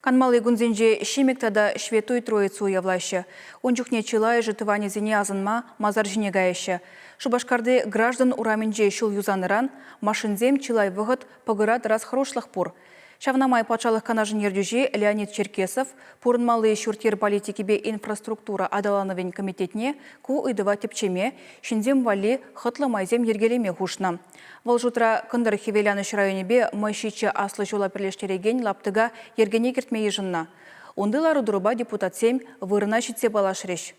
Канмалли кунсенче Ҫимӗк тата Ҫветтуй Троица уявлаҫҫӗ. Ун чухне чылайӑшӗ тӑванӗсене асӑнма масар ҫине каяҫҫӗ. Шупашкарти Граждан урамӗнче ҫул юсанӑран машинсем чылай вӑхӑт пӑкӑра тӑрас хӑрушлӑх пур. Ҫавна май Патшалӑх Канашӗн ертӳҫи Леонид Черкесов пурӑнмалли ҫурт-йӗр политикипе инфраструктура аталанӑвӗн комитетне ку ыйтӑва тӗпчеме, ҫынсем валли хӑтлӑ майсем йӗркелеме хушнӑ. Вӑл шутра Кӑнтӑр Хӗвеланӑҫ районӗпе Мӑйҫиччӗ аслӑ ҫула пӗрлештерекен лаптӑка йӗркене кӗртме йышӑннӑ. Унти лару-тӑрупа депутатсем вырӑна ҫитсе паллашрӗҫ.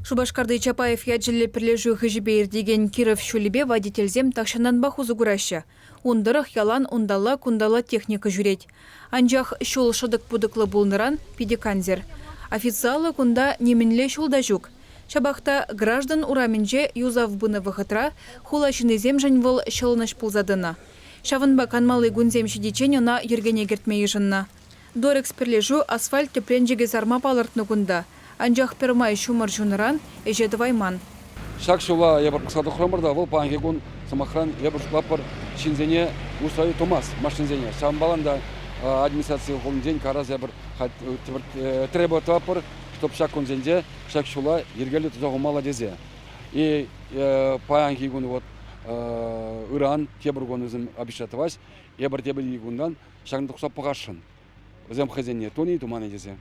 Шупашкарти Чапаев ячӗллӗ пӗрлешӳ хыҫӗпе иртекен Киров ҫулӗпе водительсем тахҫантанпах усӑ кураҫҫӗ. Ун тӑрӑх ялан унталла-кунталла техника ҫӳрет. Анчах ҫул шӑтӑк-путӑклӑ пулнӑран питӗ кансӗр. Официаллӑ кунта нимӗнле ҫул та ҫук. Ҫапах та Граждан урамӗнче юсав пынӑ вӑхӑтра хула ҫыннисемшӗн вӑл ҫӑлӑнӑҫ пулса тӑнӑ. Ҫавӑнпа канмалли кунсем ҫитиччен ӑна йӗркене кӗртме йышӑннӑ. Дорэкс пӗрлешӳ асфальт тӗпренчӗкӗ сарма палӑртнӑ кунта, анчах пӗрмай ҫумӑр ҫунӑран ӗҫе тӑвайман. Ҫак ҫула эпир пӑхса тухрӑмӑр та вӑл паянхи кун, сӑмахран, эпир шутлатпӑр, ҫынсене усраю тумасть машинсене. Ҫавӑнпалан та администраци хулинчен карас эпир требовать тӑватпӑр, чтоб ҫак кунсенче ҫак ҫула йӗркеллӗ туса хумалла тесе. И паянхи кун вот ыран тепӗр кун вӗсем обещать тӑваҫ, эпир тепӗр икӗ кунтан ҫакна тухса пӑхасшӑн. Вӗсем хӑйсене туни туман тесе.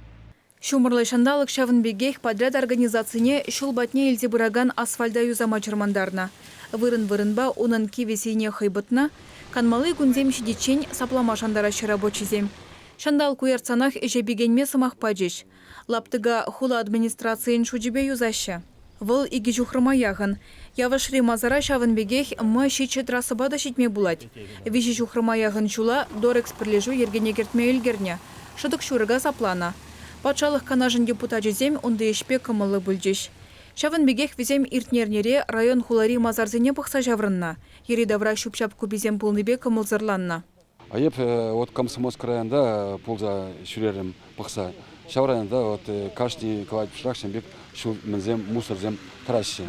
Ҫумӑрлӑ ҫанталӑк ҫавӑн пекех подряд организацине ҫул патне илсе пыракан асфальта юсама чӑрмантарнӑ. Вырӑн-вырӑнпа унӑн кивӗ сийне хӑйпӑтнӑ. Канмалли кунсем ҫитиччен саплама шантараҫҫӗ рабочисем. Ҫанталӑк уяртсанах ӗҫе пикенме сӑмах пачӗҫ. Лаптӑка хула администрацийӗн шучӗпе юсаҫҫӗ. Вӑл икӗ ҫухрӑма яхӑн. Явӑшри масара ҫавӑн пекех М-ҫиччӗ трассӑпа та ҫитме пулать. Виҫӗ ҫухрӑма яхӑн ҫула Дорэкс пӗрлешӳ йӗркене кӗртме ӗлкӗрнӗ, шӑтӑк-ҫурӑка сапланӑ. Патшалӑх Канашӗн депутачӗсем унти ӗҫпе кӑмӑллӑ пулчӗҫ. Ҫавӑн пекех вӗсем иртнӗ эрнере район-хулари масарсене пӑхса ҫаврӑннӑ, йӗри-тавра ҫӳп-ҫап куписем пулнипе кӑмӑлсӑрланнӑ. А эп вот Комсомольск районта пулса ҫӳрерӗм пӑхса. Ҫав районта вот кашни кӑвайт пуҫрах пек ҫул мӗнсем, мусорсем тӑраҫҫӗ.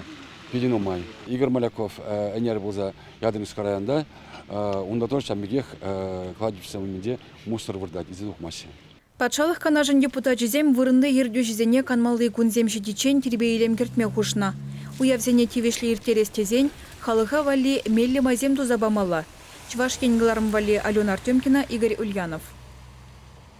Питӗ нумай. Игорь Моляков ӗнер пулса Ядернинск районта, унта тоже ҫавӑн пекех кладбищесем умӗнче мусор выртать, илсе тухмаҫҫӗ. Патшалӑх Канашӗн депутачӗсем вырӑнти ертӳҫӗсене канмалли кунсем ҫитиччен тирпей-илем кӗртме хушнӑ. Уявсене тивӗҫлӗ ирттерес тесен халӑха валли меллӗ майсем туса памалла. Чӑваш Ен кӑларӑм валли Алена Артемкина, Игорь Ульянов.